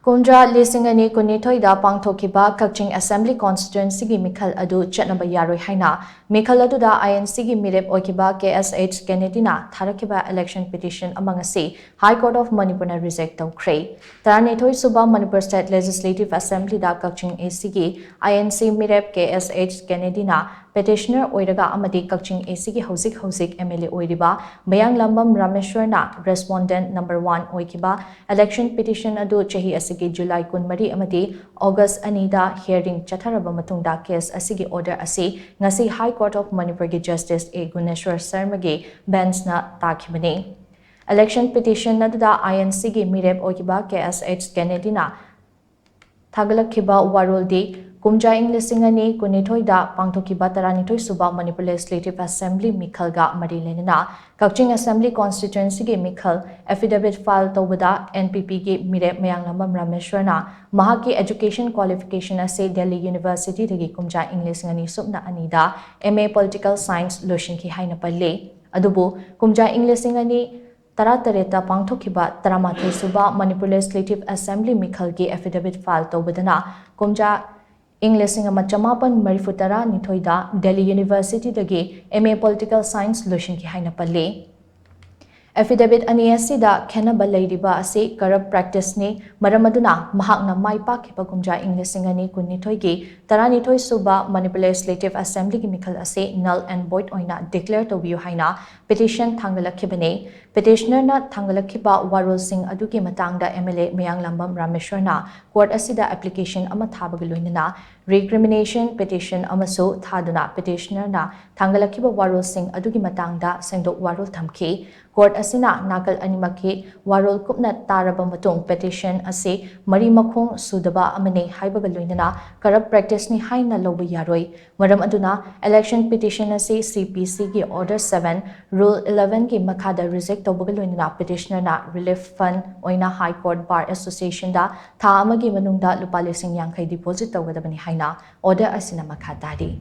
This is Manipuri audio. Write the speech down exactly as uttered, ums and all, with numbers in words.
ꯀꯨꯝꯖꯥ ꯂꯤꯁꯤꯡ ꯑꯅꯤ ꯀꯨꯟꯅꯤꯊꯣꯏꯗ ꯄꯥꯡꯊꯣꯛꯈꯤꯕ ꯀꯛꯆꯤꯡ Assembly Constituencyꯒꯤ ꯃꯤꯈꯜ ꯑꯗꯨ ꯆꯠꯅꯕ ꯌꯥꯔꯣꯏ ꯍꯥꯏꯅ ꯃꯤꯈꯜ ꯑꯗꯨꯗ INCꯒꯤ ꯃꯤꯔꯦꯞ ꯑꯣꯏꯈꯤꯕ K S H Kennedyꯅ ꯊꯥꯔꯛꯈꯤꯕ election petition ꯑꯃ ꯉꯁꯤ High Court of Manipurꯅ reject ꯇꯧꯈ꯭ꯔꯦ꯫ ꯇꯔꯥꯅꯤꯊꯣꯏ ꯁꯨꯕ Manipur State Legislative Assemblyꯗ ꯀꯛꯆꯤꯡ ACꯒꯤ INC ꯃꯤꯔꯦꯞ K S H Kennedyꯅ petitioner ꯑꯣꯏꯔꯒ ꯑꯃꯗꯤ ꯀꯛꯆꯤꯡ ACꯒꯤ ꯍꯧꯖꯤꯛ ꯍꯧꯖꯤꯛ MLA ꯑꯣꯏꯔꯤꯕ ꯃꯌꯥꯡꯂꯥꯝꯕꯝ ꯔꯥꯃꯦꯁ꯭ꯋꯔꯅ respondent number one ꯑꯣꯏꯈꯤꯕ election petition ꯑꯗꯨ ꯆꯍꯤ ꯑꯁꯤꯒꯤ July ꯀꯨꯟꯃꯔꯤ ꯑꯃꯗꯤ August ꯑꯅꯤꯗ hearing ꯆꯠꯊꯔꯕ ꯃꯇꯨꯡꯗ case ꯑꯁꯤꯒꯤ order ꯑꯁꯤ ꯉꯁꯤ High Court of Manipurꯒꯤ Justice A Guneshwar Sharmaꯒꯤ benchꯅ ꯇꯥꯈꯤꯕꯅꯤ꯫ Election petition ꯑꯗꯨꯗ INCꯒꯤ ꯃꯤꯔꯦꯞ ꯑꯣꯏꯈꯤꯕ K S H Kennedyꯅ ꯊꯥꯒꯠꯂꯛꯈꯤꯕ ꯋꯥꯔꯣꯜꯗꯤ, ꯀꯨꯝꯖꯥ ꯏꯪ ꯂꯤꯁꯤꯡ ꯑꯅꯤ ꯀꯨꯟꯅꯤꯊꯣꯏꯗ ꯄꯥꯡꯊꯣꯛꯈꯤꯕ ꯇꯔꯥꯅꯤꯊꯣꯏ ꯁꯨꯕ Manipur Legislative Assembly ꯃꯤꯈꯜꯒ ꯃꯔꯤ ꯂꯩꯅꯅ ꯀꯛꯆꯤꯡ Assembly Constituencyꯒꯤ ꯃꯤꯈꯜ affidavit file ꯇꯧꯕꯗ NPPꯒꯤ ꯃꯤꯔꯦꯞ ꯃꯌꯥꯡꯂꯥꯝꯕꯝ ꯔꯥꯃꯦꯁ꯭ꯋꯔꯅ ꯃꯍꯥꯛꯀꯤ education qualification ꯑꯁꯤ Delhi Universityꯗꯒꯤ ꯀꯨꯝꯖꯥ ꯏꯪ ꯂꯤꯁꯤꯡ ꯑꯅꯤ ꯁꯨꯞꯅ ꯑꯅꯤꯗ MA Political Science ꯂꯣꯏꯁꯤꯟꯈꯤ ꯍꯥꯏꯅ ꯄꯜꯂꯤ꯫ ꯑꯗꯨꯕꯨ ꯀꯨꯝꯖꯥ ꯏꯪ ꯂꯤꯁꯤꯡ ꯑꯅꯤ ꯇꯔꯥꯇꯔꯦꯠꯇ ꯄꯥꯡꯊꯣꯛꯈꯤꯕ ꯇꯔꯥꯃꯥꯊꯣꯏ ꯁꯨꯕ Manipur Legislative Assembly ꯃꯤꯈꯜꯒꯤ affidavit file ꯇꯧꯕꯗꯅ ꯀꯨꯝꯖꯥ ꯏꯪ ꯂꯤꯁꯤꯡ ꯑꯃ ꯆꯃꯥꯄꯟ ꯃꯔꯤꯐꯨ ꯇꯔꯥꯅꯤꯊꯣꯏꯗ Delhi Universityꯗꯒꯤ MA Political Science ꯂꯣꯏꯁꯤꯟꯈꯤ ꯍꯥꯏꯅ ꯄꯜꯂꯤ꯫ Affidavit ꯑꯅꯤ ꯑꯁꯤꯗ ꯈꯦꯟꯅꯕ ꯂꯩꯔꯤꯕ ꯑꯁꯤ corrupt practiceꯅꯤ꯫ ꯃꯔꯝ ꯑꯗꯨꯅ ꯃꯍꯥꯛꯅ ꯃꯥꯏ ꯄꯥꯛꯈꯤꯕ ꯀꯨꯝꯖꯥ ꯏꯪ ꯂꯤꯁꯤꯡ ꯑꯅꯤ ꯀꯨꯟꯅꯤꯊꯣꯏꯒꯤ ꯇꯔꯥꯅꯤꯊꯣꯏ ꯁꯨꯕ Manipur Legislative Assemblyꯒꯤ ꯃꯤꯈꯜ ꯑꯁꯤ null and void ꯑꯣꯏꯅ declare ꯇꯧꯕꯤꯌꯨ ꯍꯥꯏꯅ petition ꯊꯥꯡꯒꯠꯂꯛꯈꯤꯕꯅꯤ꯫ Petitionerꯅ ꯊꯥꯡꯒꯠꯂꯛꯈꯤꯕ ꯋꯥꯔꯣꯜꯁꯤꯡ ꯑꯗꯨꯒꯤ ꯃꯇꯥꯡꯗ MLA ꯃꯌꯥꯡꯂꯥꯝꯕꯝ ꯔꯥꯃꯦꯁ꯭ꯋꯔꯅ court ꯑꯁꯤꯗ application ꯑꯃ ꯊꯥꯕꯒ ꯂꯣꯏꯅꯅ recrimination petition ꯑꯃꯁꯨ ꯊꯥꯗꯨꯅ petitionerꯅ ꯊꯥꯡꯒꯠꯂꯛꯈꯤꯕ ꯋꯥꯔꯣꯜꯁꯤꯡ ꯑꯗꯨꯒꯤ ꯃꯇꯥꯡꯗ ꯁꯦꯡꯗꯣꯛ ꯋꯥꯔꯣꯜ ꯊꯝꯈꯤ꯫ Court ꯑꯁꯤꯅ ꯅꯥꯀꯜ ꯑꯅꯤꯃꯛꯀꯤ ꯋꯥꯔꯣꯜ ꯀꯨꯞꯅ ꯇꯥꯔꯕ ꯃꯇꯨꯡ petition ꯑꯁꯤ ꯃꯔꯤ ꯃꯈꯣꯡ ꯁꯨꯗꯕ ꯑꯃꯅꯤ ꯍꯥꯏꯕꯒ ꯂꯣꯏꯅꯅ corrupt practiceꯅꯤ ꯍꯥꯏꯅ ꯂꯧꯕ ꯌꯥꯔꯣꯏ꯫ ꯃꯔꯝ ꯑꯗꯨꯅ election petition ꯑꯁꯤ CPCꯒꯤ Order seven, Rule elevenꯒꯤ ꯃꯈꯥꯗ reject ꯇꯧꯕꯒ ꯂꯣꯏꯅꯅ petitionerꯅ relief fund ꯑꯣꯏꯅ High Court Bar Associationꯗ ꯊꯥ ꯑꯃꯒꯤ ꯃꯅꯨꯡꯗ ꯂꯨꯄꯥ ꯂꯤꯁꯤꯡ ꯌꯥꯡꯈꯩ deposit ꯇꯧꯒꯗꯕꯅꯤ ꯍꯥꯏꯅ order ꯑꯁꯤꯅ ꯃꯈꯥ ꯇꯥꯔꯤ꯫